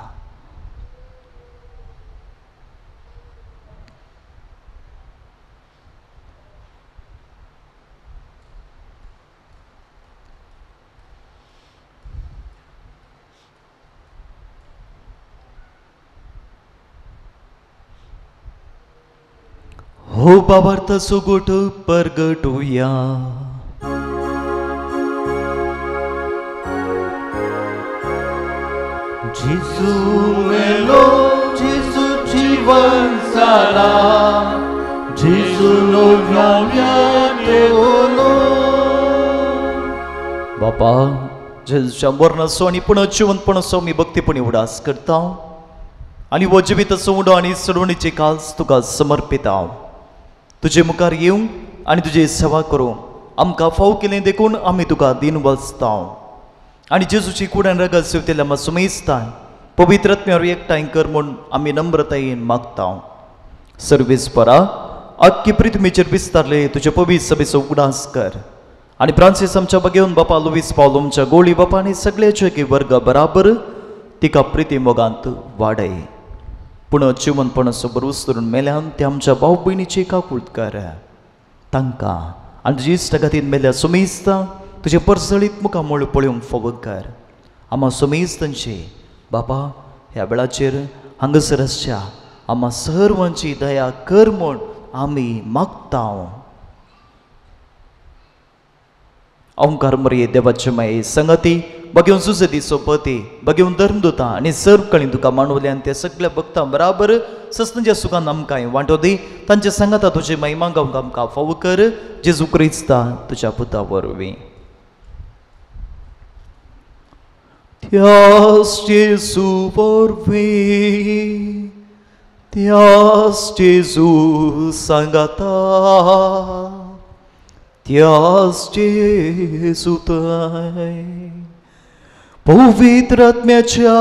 हो बाबार्थ सुगोट परगटुया. जेजू मेलो, जेजू जीवन जाला, जेजू नव्या बापा, जेजूच्या मरणाचो आनी पुनर्जिवंतपणाचो आमी भक्तीपणी उडास करता आनी हो जिविताचो उडो आनी सोडवणीची काज तुका समर्पिता. तुजे मुखार येवंक आनी तुजी सेवा करूंक आमकां फाव केलें देखून आमी तुका दीन वचता. आनी जेजूची कुडान रगत सेवतेल्या आमकां सुमेजताय पवित्र आत्म्यार एकठांय कर म्हूण आमी नम्रतायेन मागता. सर्वेस्परा, आख्खी पृथ्वीचेर विस्तारले तुजे पवित्र सभेचो उगडास कर आनी फ्रांसीस आमच्या बगेवन बापा लुवीस पावलो आमच्या गोळी बापा आनी सगळ्याचे एक वर्ग बराबर तिका प्रिती मोगांत वाडय. पूण जिवनपणाचो भरवंस धरून मेल्यान ते आमच्या भाव भयणीची काकूळट कर. तांकां आनी तुजी इश्टागतीन मेल्या सुमेजता तुजें परसळीत मुखामळ पळोवंक फावो कर. आमा सुमेजतांची बापा ह्या वेळाचेर हांगासर आसच्या आमा सर्वांची दया कर म्हूण आमी मागता. ओंकार मरये देवाचे माये संगती बघेवन सुजती सोपती बघेवन धर्मदुता आनी सर्व कळी तुका मांडवल्यान त्या सगळ्या भक्तां बराबर सस्नाच्या सुखान आमकां वांटो दी. तांच्या सांगाता तुजी महिमा गावंक आमकां फावो कर. जेजू क्रिस्ता तुज्या पुता वरवीं. त्यास जेजू वरवीं, त्यास जेजू सांगाता, त्यास जेजू थंय पवित्र आत्म्याच्या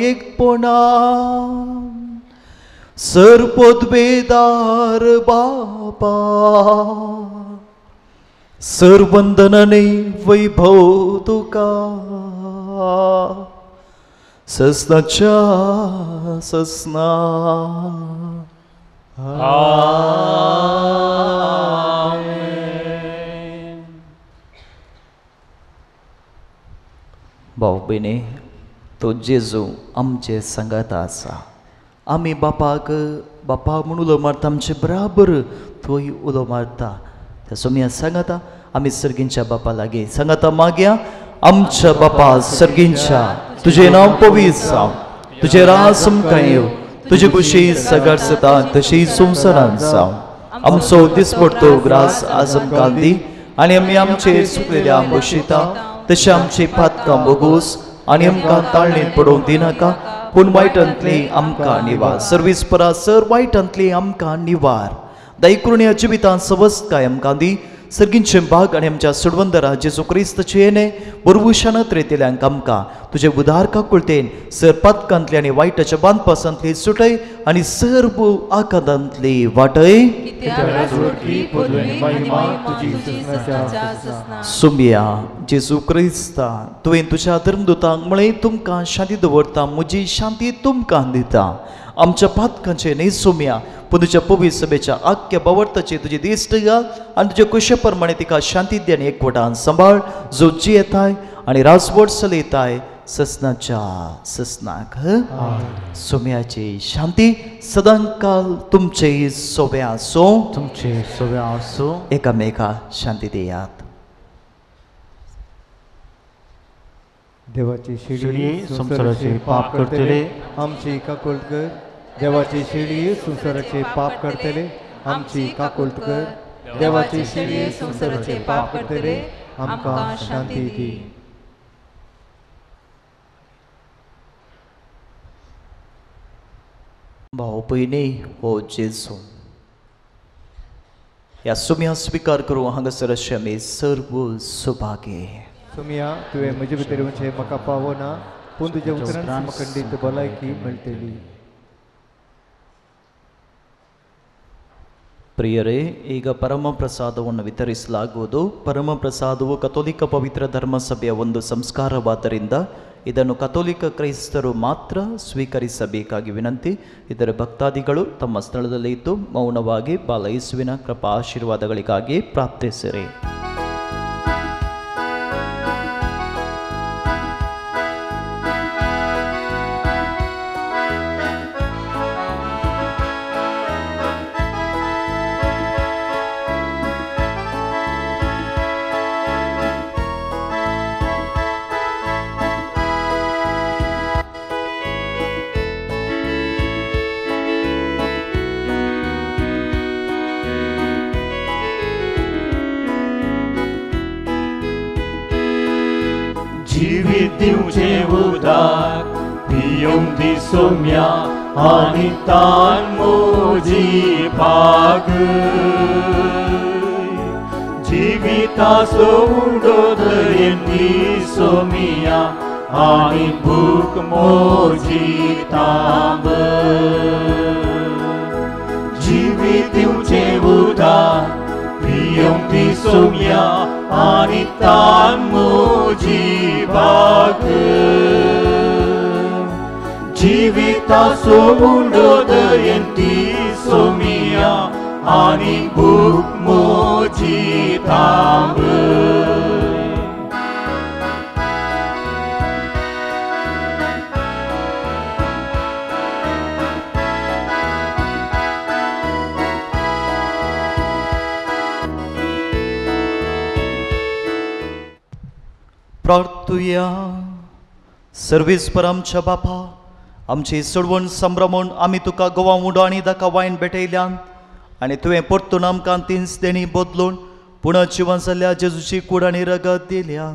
एकपणान सर्वपदवेदार बापा सर्वंदनाने वैभव तुका ससनाच्या ससना. भाव भयणी, तो जेजू आमचे सांगाता आसा. आमी बापाक बापा म्हूण उलो मारता, आमचे बराबर तोय उलो मारता. त्या सोम्या सांगाता आमी सर्गींच्या बापा लागीं सांगाता मागया. आमच्या बापा सर्गींच्या, तुजें नांव पवित्र जावं, तुजें राज आमकां येवं, तुजी खुशी सगळ्यात जाता तशी संवसारांत जावं. आमचो दिसपडतो ग्रास आज आमकां दी आनी आमी आमचे चुकलेल्या बशिता तशें आमची पातकां बोगोस आनी आमकां ताळणीत पडोवंक दिनाका, पूण वायटांतली आमकां निवार. सर्वीस परा सर वायटांतली आमकां निवार. दयकृण्या जिवितांत सवस्तकाय आमकां दी. सर्गींचे भाग आनी आमच्या सुडवंदरा जेजू क्रिस्ताचे येणे बरवुशान त्रेतेल्यांक आमकां तुजे उदार काकुळतेन सर पातकांतली आनी वायटाच्या बांदपासांतली सुटय आनी सर्व आकादांतली वाटय. सुमया जेजू क्रिस्ता, तुवें तुज्या धर्मदुतांक म्हळें तुमकां शांती दवरता, म्हजी शांती तुमकां दिता. आमच्या पातकांचे न्हय सुमया, पूण तुज्या पवित्र सभेच्या आख्या बावर्ताची तुजी दिश्ट घाल आनी तुज्या कुशे प्रमाणे तिका शांती दी आनी एकवटान सांबाळ, जो जियेताय आनी राजवट चलयताय ससनाच्या ससनाक. सुम्याची शांती सदांकाल तुमचे सोबे आसूं, तुमचे सोबे आसूं. एकामेका शांती दियात. देवाची शिडी संसाराचे पाप करतले आमची काकुळट कर. देवाची शिडी संसाराचे पाप करतले आमची काकुळट कर. देवाची शिडी संसाराचे पाप करतले आमकां शांती दी. भाव भयणी, हो जेजू ह्या सुम्या स्विकार करूं हांगासर अशें आमी सर्व सुभागे. सुमिया, तुवें म्हजे भितर येवचें म्हाका पावो ना, पूण तुज्या उतरान म्हाका खंडीत भलायकी मेळटली. ಪ್ರಿಯರೇ, ಈಗ ಪರಮ ಪ್ರಸಾದವನ್ನು ವಿತರಿಸಲಾಗುವುದು. ಪರಮ ಪ್ರಸಾದವು ಕಥೋಲಿಕ ಪವಿತ್ರ ಧರ್ಮಸಭೆಯ ಒಂದು ಸಂಸ್ಕಾರವಾದ್ದರಿಂದ ಇದನ್ನು ಕಥೋಲಿಕ ಕ್ರೈಸ್ತರು ಮಾತ್ರ ಸ್ವೀಕರಿಸಬೇಕಾಗಿ ವಿನಂತಿ. ಇದರ ಭಕ್ತಾದಿಗಳು ತಮ್ಮ ಸ್ಥಳದಲ್ಲಿ ಇದ್ದು ಮೌನವಾಗಿ ಬಾಲಯೇಸುವಿನ ಕೃಪಾ ಆಶೀರ್ವಾದಗಳಿಗಾಗಿ ಪ್ರಾರ್ಥಿಸಿರಿ. दिवचें उदक पियोवंक दी सोम्या आनी तान म्हजी भागय जिविताचो उडो दयेन दी सोम्या आनी भूक म्हजी थांबय जिवीत दिवचें उदक पियोवंक दी सोम्या आनी तान म्हजी भागय जिविताचो उडो दयेन दी सोम्या आनी भूक म्हजी थांबय. प्रार्थुया. सर्वेस्पर आमच्या बापा, आमची सोडवण संभ्रमण आमी तुका गोवा उडो आनी ताका वायन भेटयल्यान आनी तुवें परतून आमकां तीन देणी बदलून पुणा जिवन जाल्ल्या जेजूची कूड आनी रगत दिल्या.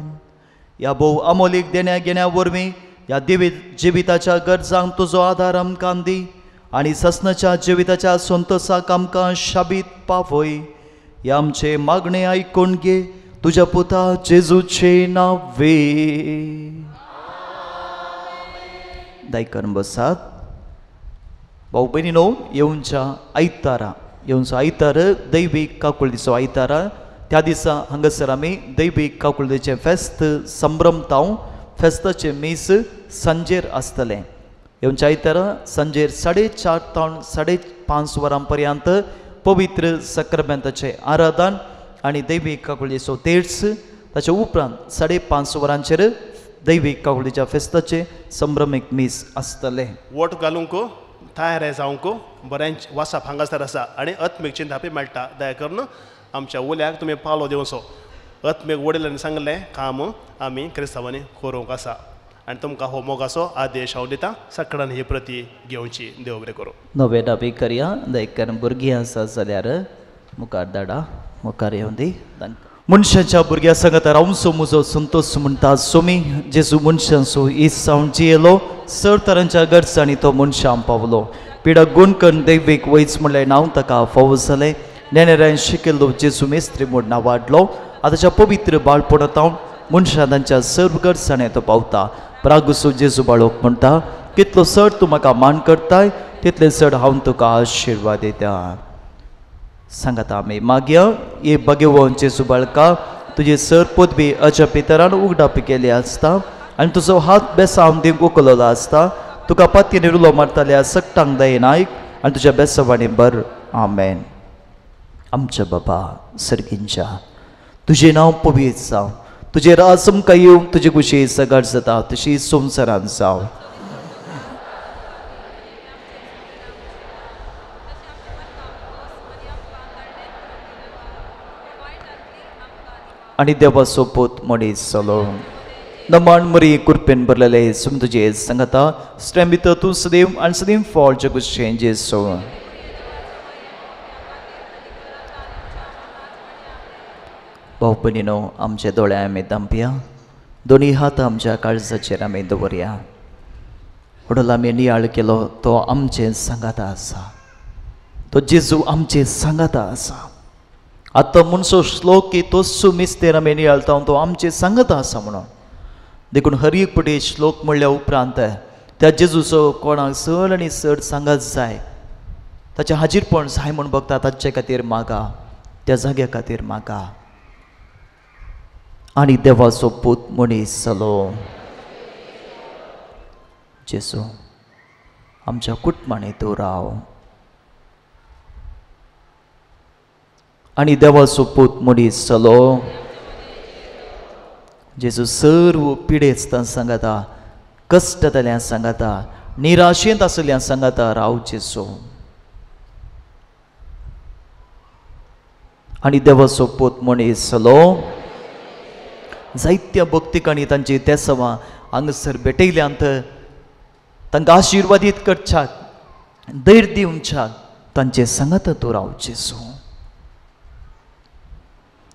ह्या भोव अमोलीक देण्या घेण्या वरवीं ह्या जिविताच्या गरजांक तुजो आदार आमकां दी आनी ससनाच्या जिविताच्या संतोसाक आमकां शाबीत पावय. ह्या आमचे मागणे आयकून घे तुज्या पुता जेजूचे नावे. दायकन बसात. भाऊ भयणीनो, येवच्या आयतारा, येवचो आयतार दैवीक काकुळतीचो आयतारा, त्या दिसा हांगासर आमी दैवीक काकुळतीचें फेस्त संभ्रमतांव. फेस्ताचें मीस सांजेर आसतलें. येवच्या आयतारा सांजेर 4:30 तावन 5:30 वरां पर्यंत पवित्र सक्रामेंताचें आराधन आनी दैवीक काकुळतीचो तेर्स. ताच्या उपरांत 5:30 वरांचेर दैवीक काकुळतीच्या फेस्ताचें संभ्रमीक मीस आसतलें. वोट घालूंक तयार जावंक बरेंच वासाप हांगासर आसा आनी आत्मीक चिंतापी मेळटा. दया करून आमच्या उल्याक तुमी पालो दिवचो. आत्मीक वडिलांनी सांगलें काम आमी क्रिस्तांवांनी करूंक आसा आनी तुमकां हो मोगाचो आदेश हांव दिता. सगळ्यांनी ही प्रती घेवची. देव बरें करूं. नवे डाबी करया. दयकर भुरगीं आसा जाल्यार मुखार धाडा, मुखार येवन दी. मनशाच्या भुरग्या सांगता रावचो म्हजो संतोष म्हणटा सोमी. जेजू मनशांचो इसांव जियेलो, सर तरांच्या गरजांनी तो मनशां पावलो. पिडा गुण करून दैवीक वैज म्हणलें नांव ताका फावो जालें. नेणेऱ्यान शिकिल्लो जेजू मेस्त्री म्हूण नांव वाडलो. आतांच्या पवित्र बाळपणांत मनशां तांच्या सर्व गरजांनी तो पावता. प्रागुसो जेजू बाळोक म्हणटा, कितलो चड तूं म्हाका मान करताय तितले चड हांव तुका आशिर्वाद दिता. सांगात आमी मागया. हे भगेवन जेजू बाळका, तुजी सर पदवी अजपितरान उगडापी केली आसता आनी तुजो हात बेसांव दिवंक उखललो आसता. तुका पातयेन उलो मारताल्या सगटांक दयेन आयक आनी तुज्या बेसावांनी बर. आमेन. आमच्या बाबा सर्गींच्या, तुजें नांव पवित्र जावं, तुजें राज आमकां येवं, तुजे कुशी सगळ जाता तशी संवसारान जावं. आनी देवाचो पूत मनीस जालो. नमन मरी कृपेन भरलेले सुम तुजे सांगता स्ट्रेम भितर तूं सदैव आनी सदैव फॉल जगुशें जेसो. भाव भयणीनो, आमचे दोळे आमी दांपया, दोनी हात आमच्या काळजाचेर आमी दवरया. व्हडलो आमी नियाळ केलो तो आमचे सांगाता आसा, तो जेजू आमचे सांगाता आसा. आतां म्हणसो श्लोक की तोच मिस्तेर आमी नियाळता तो आमचे सांगाता आसा म्हणून. देखून हर एक पटी श्लोक म्हणल्या उपरांत त्या जेजूचो कोणाक चड आनी चड सांगात जाय, ताचें हाजीरपण जाय म्हूण बघता. ताचे खातीर मागा, त्या जाग्या खातीर मागा. आनी देवाचो पूत मनीस जालो. जेजू आमच्या कुटुंबांनी तूं राव. आनी देवाचो पूत मनीस जालो. जेजू सर्व पिडेस्तां सांगाता, कश्ट जाल्या सांगाता, निराशेंत आसल्या सांगाता राव जेजू. आनी देवाचो पूत मनीस जालो. जायत्या भक्तिकांनी तांची तेसवां हांगासर भेटयल्यांत. तांकां आशिर्वादीत करच्याक, धैर्य दिवच्याक तांचे सांगाता तूं राव जेजू.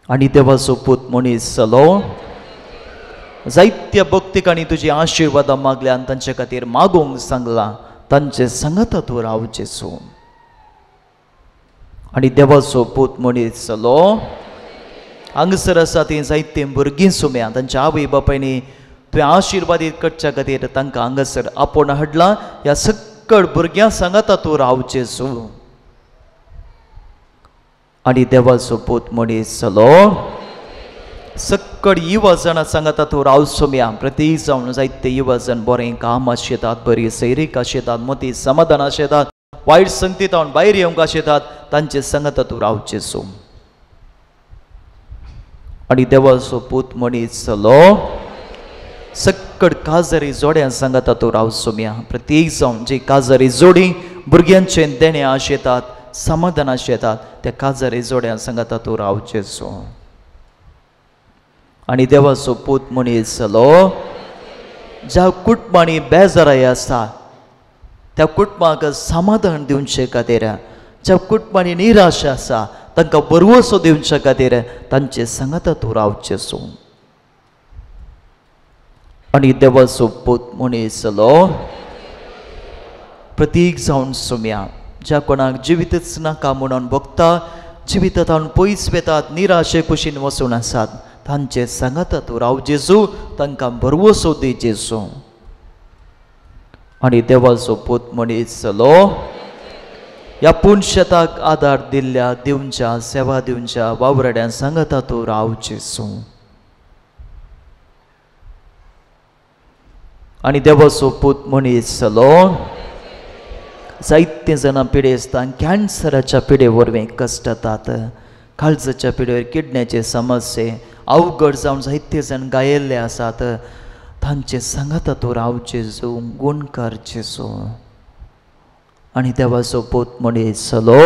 आनी देवाचो पूत मनीस जालो. जायत्या भक्तिकांनी तुजी आशिर्वादां मागल्या आनी तांचे खातीर मागूंक सांगलां, तांचे सांगाता तूं राव जेजू। आनी देवाचो पूत मनीस जालो। हांगासर आसा तीं जायतीं भुरगीं सुम्या, तांच्या आवय बापायनी तुवें आशिर्वादीत करच्या खातीर तांकां हांगासर आपोवन हाडलां। ह्या सक्कड भुरग्यां सांगाता तूं राव जेजू। आनी देवाचो पूत मनीस जालो। सक्कड युवा जाणां सांगाता तूं राव सोम्या। प्रत्येक जावन जायते युवा जण बरें काम आशेतात, बरी सैरीक आशेतात, मती समाधान आशेतात, वायट संगतींत भायर येवंक आशेतात, तांचे सांगाता तूं राव जेजू। आनी देवाचो पूत मनीस जालो। सक्कड काजारी जोड्यां सांगाता तूं राव सोम्या। प्रत्येक जावन जी काजारी जोडी भुरग्यांचें देणें आशेतात, समाधान आशेतात, त्या काजारी जोड्यां सांगाता तूं राव जेजू। आनी देवाचो पूत मनीस जालो। ज्या कुटुंबांनी बेजाराय आसा त्या कुटुंबाक समाधान दिवचे खातीर, ज्या कुटुंबांनी निराश आसा तांकां भरवसो दिवचे खातीर तांचे सांगाता तूं राव जेजू। आनी देवाचो पूत मनीस जालो। प्रतीक जावन सोम्या, ज्या कोणाक जिवीतच नाका म्हणून भोगता, जिवितांत पयस वेतात, निराशे कुशीन वचून आसात, तांचे सांगाता तूं राव जेजू, तांकां भरवसो दी जेजू। आनी देवाचो पूत मनीस जालो। ह्या पुनशेताक आदार दिल्ल्या दिवच्या सेवा दिवच्या वावराड्यां सांगाता तूं राव जेजू। आनी देवाचो पूत मनीस जालो। जायते जाणां पिडेस्तांक कॅन्सराच्या पिडे वरवीं कश्टतात, काळजाच्या पिडेर किडण्याचे समस्ये अवघड जावन जायते जाण गायिल्ले आसात, तांचे सांगाता तूं राव जेजू, गुणकार जेजू। आनी देवाचो पूत मनीस जालो।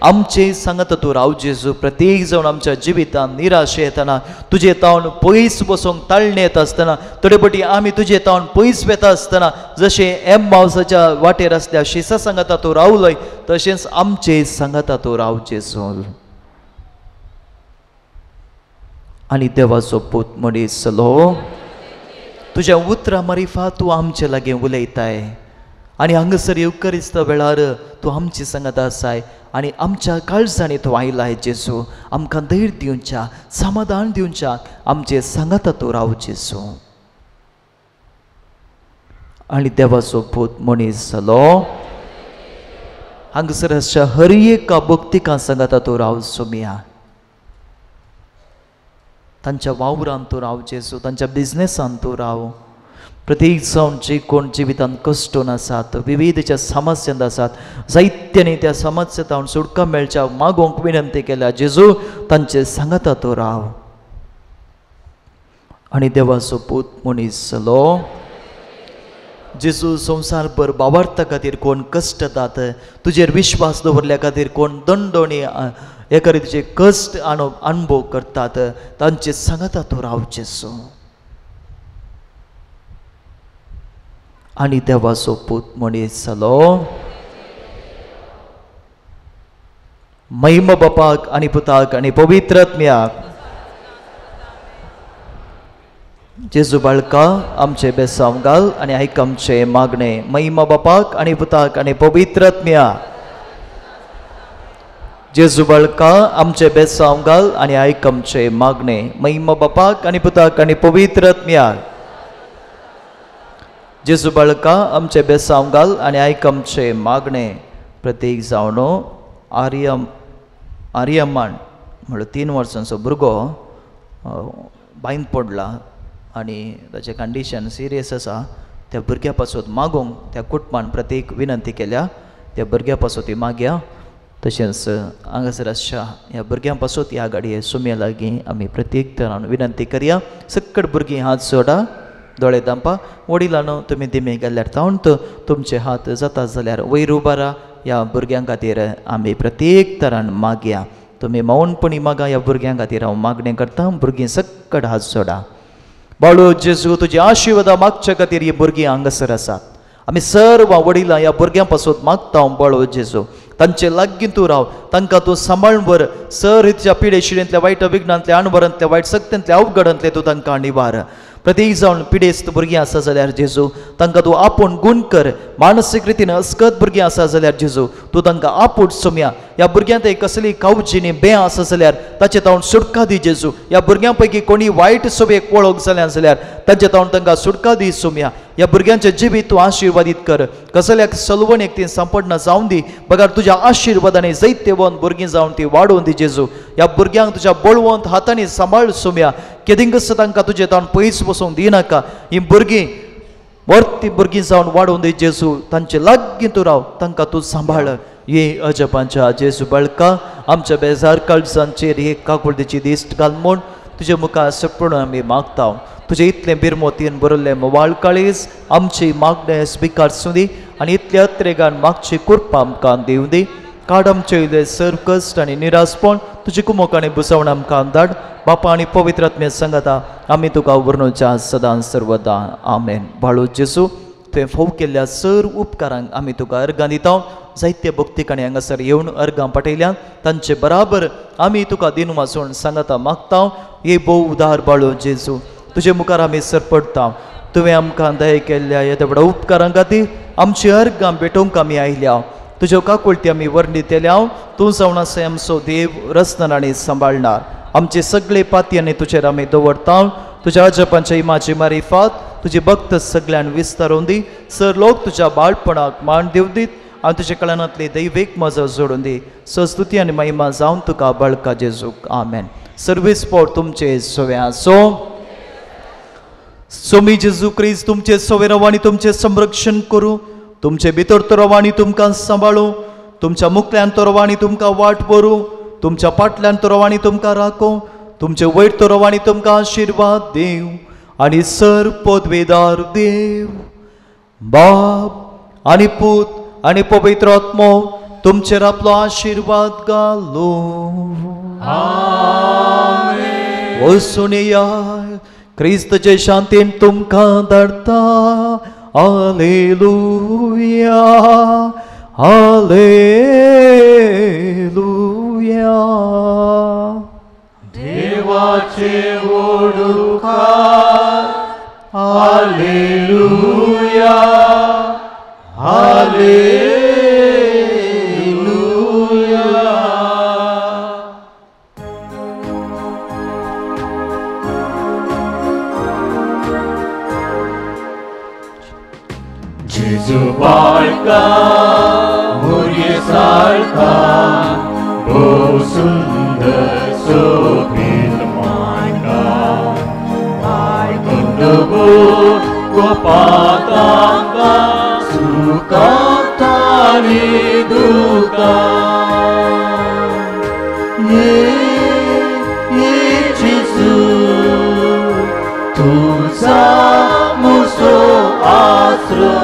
आमचे सांगाता तूं राव जेजू। प्रत्येक जावन आमच्या जिवितांत निराशे येतना, तुजे तावन पयस बसूंक ताळणे येता आसतना, थोडे पटी आमी तुजे तावन पयस वेता आसतना, जशें एम मावसाच्या वाटेर आसल्या शिसा सांगाता तूं रावलोय, तशेंच आमचे सांगाता तूं राव जेजू। आनी देवाचो पूत मनीस जालो। तुज्या उतरां मारिफा तूं आमचे लागीं उलयताय आनी हांगासर येवकरिस्ता वेळार तूं आमची सांगात आसाय आनी आमच्या काळजांनी तूं आयलाय जेजू। आमकां धैर्य दिवच्या, समाधान दिवच्या, आमचे सांगाता तूं राव जेजू। आनी देवाचो पूत मनीस जालो। हांगासर आसच्या हर एका भक्तिकां सांगाता तूं राव सोम्या। तांच्या वावरान तूं राव जेजू, तांच्या बिजनेसान तूं राव। प्रत्येक जावन जे कोण जिवितांत कश्टून आसात, विविधच्या समस्यांत आसात, जायत्यांनी त्या समस्यांत सुटका मेळच्या मागोवंक विनंती केल्या जेजू, तांचे सांगाता तूं राव। आनी देवाचो पूत मनीस जालो। जेजू संवसारभर बावार्था खातीर कोण कश्टतात, तुजेर विश्वास दवरल्या खातीर कोण दंडोणी एका रितीचे कश्ट अणभव करतात, तांचे सांगाता तूं राव जेजू। आनी देवाचो पूत मनीस जालो। महिमा बापाक आनी पुताक आनी पवित्र आत्म्याक। जेजू बाळका आमचे बेसांव घाल आनी आयक आमचे मागणे। महिमा बापाक आनी पुताक आनी पवित्र आत्म्याक। जेजू बाळका आमचे बेसांव घाल आनी आयक आमचे मागणे। महिमा बापाक आनी पुताक आनी पवित्र आत्म्याक। जेजू बाळका आमचे बेसांव घाल आनी आयक आमचे मागणे। प्रत्येक जावनो आर्यमान म्हणल्यार 3 वर्सांचो भुरगो बांयंत पडला आनी ताचें कंडिशन सिरियस आसा। त्या भुरग्या पासत मागूंक त्या कुटुंबान प्रत्येक विनंती केल्या, त्या भुरग्या पासत ती मागया। तशेंच हांगासर आसच्या ह्या भुरग्यां पासत ह्या गाडये सुम्या लागीं आमी प्रत्येक तरान विनंती करया। सक्कड भुरगीं हात सोडा, दोळे दांपा। वडिलांनो तुमी दिमे गेल्यार तावंत तुमचे हात जाता जाल्यार वयर उबारा। ह्या भुरग्यां खातीर आमी प्रत्येक तरान मागया। तुमी मौनपणी मागा। ह्या भुरग्यां खातीर हांव मागणें करता। भुरगीं सक्कड हात सोडा। बाळू जेजू तुजी आशिर्वादां मागच्या खातीर ही भुरगीं हांगासर आसात। आमी सर्व वडिलां ह्या भुरग्यां पासून मागता बाळू जेजू, तांचे लागीं तूं राव, तांकां तूं सांबाळून व्हर. सर हिच्या पिडे शिडेंतल्या वायट विघ्नांतल्या अणभरांतल्या वायट सक्त्यांतल्या अवघडांतले तूं तांकां निवार. प्रत्येक जावन पिडेस्त भुरगीं आसा जाल्यार जेजू तांकां तूं आपूण गुण कर. मानसीक रितीन अस्कत भुरगीं आसा जाल्यार जेजू तूं तांकां आपूण सोमया. ह्या भुरग्यांत कसली कावजीनी बें आसा जाल्यार ताचे तावन सुटका दी जेजू. ह्या भुरग्यां पैकी कोणी वायट सोबेक वळख जाल्या जाल्यार ताचे तावन तांकां सुटका दी सोमया. ह्या भुरग्यांचें जिवीत तूं आशिर्वादीत कर. कसल्याक सलवणेक ती सांपडना जावन दी, बगर तुज्या आशिर्वादांनी जैत्यवंत भुरगीं जावन ती वाडोवन दी जेजू. ह्या भुरग्यांक तुज्या बळवंत हातांनी सांबाळ सोमया. केदिंगस तांकां तुजे तावन पयस वचूंक दिनाका. ही भुरगीं वर्ती भुरगीं जावन वाडोवन दी जेजू. तांचे लागीं तूं राव, तांकां तूं सांबाळ. हे अजपांच्या जेजू बाळका, आमच्या बेजार काळजांचेर हे काकुळतीची दिश्ट घाल म्हूण तुजे मुखार सपण आमी मागता. तुजे इतलें बिरमोतीन बरयल्लें मोवाळ काळीज आमची मागणें स्विकार सुदी आनी इतल्या अत्रेगान मागची कृपा आमकां दिवं दी. काड आमचे इल्ले सर कश्ट आनी निरासपण तुजी कुमोक आनी बुसवण आमकां धाड. बापा आनी पवित्र आत्मे सांगता आमी तुका वर्णुच्या सदां सर्वदा. आमेन. बाळू जेजू, तुवें फोव केल्ल्या सर उपकारांक आमी तुका अर्गां दिता. जायते भक्तिकाणी हांगासर येवन अर्गां पाठयल्या, तांचे बराबर आमी तुका दिन वाचून सांगता मागता. हे भोव उदार बाळू जेजू, तुजे मुखार आमी सरपडटा. तुवें आमकां दया केल्ल्या येद्या व्हडा उपकारां खातीर आमची अर्गां भेटोवंक आमी आयल्या. तुज्यो काकुळटी आमी वर्णितल्या. तूं जावन आसा आमचो देव, रचणार आनी सांबाळणार. आमचे सगळे पातयांनी तुजेर आमी दवरता. तुज्या अजपांच्या इमाची मारिफात तुजी भक्त सगळ्यान विस्तारून दी. सर लोक तुज्या बाळपणाक मान दिवं दीत आनी तुज्या कळनांतली दैवीक मजा जोडून दी. संस्तुती आनी महिमा जावन तुका बाळका जेजूक. आमेन. सर्वीस पोट तुमचे सोवे आसो. सोमी जेजू क्रिस्त तुमचे सोवे राव आनी तुमचें संरक्षण करूं. तुमचे भितर तो राव आनी तुमकां सांबाळूं. तुमच्या मुखल्यान तो राव आनी तुमकां वाट व्हरूं. तुमच्या पाटल्यान तो राव आनी तुमकां राखूं. तुमचे वयर तो राव आनी तुमकां आशिर्वाद दिवं. आनी सर पदवेदार देव बाप आनी पूत आनी पवित्र आत्मो तुमचेर आपलो आशिर्वाद घालूं. वचून या क्रिस्तचे शांतीन तुमकां धाडटा. Hallelujah, hallelujah. देवाचे ओडुकार, हालेलुया, हालेलुया. जेजू बाळका भुरगे सारका भोव सुंदर सोबीत मायका. मायकुंड गोपातांका सुखांत आनी दुखांत. ये ये जेजू तुझा मुसो आसरो.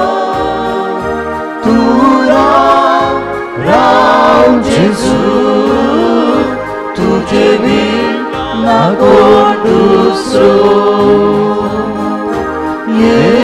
तूं राव राव जेजू, तुजे बीन ना कोण दुसरो.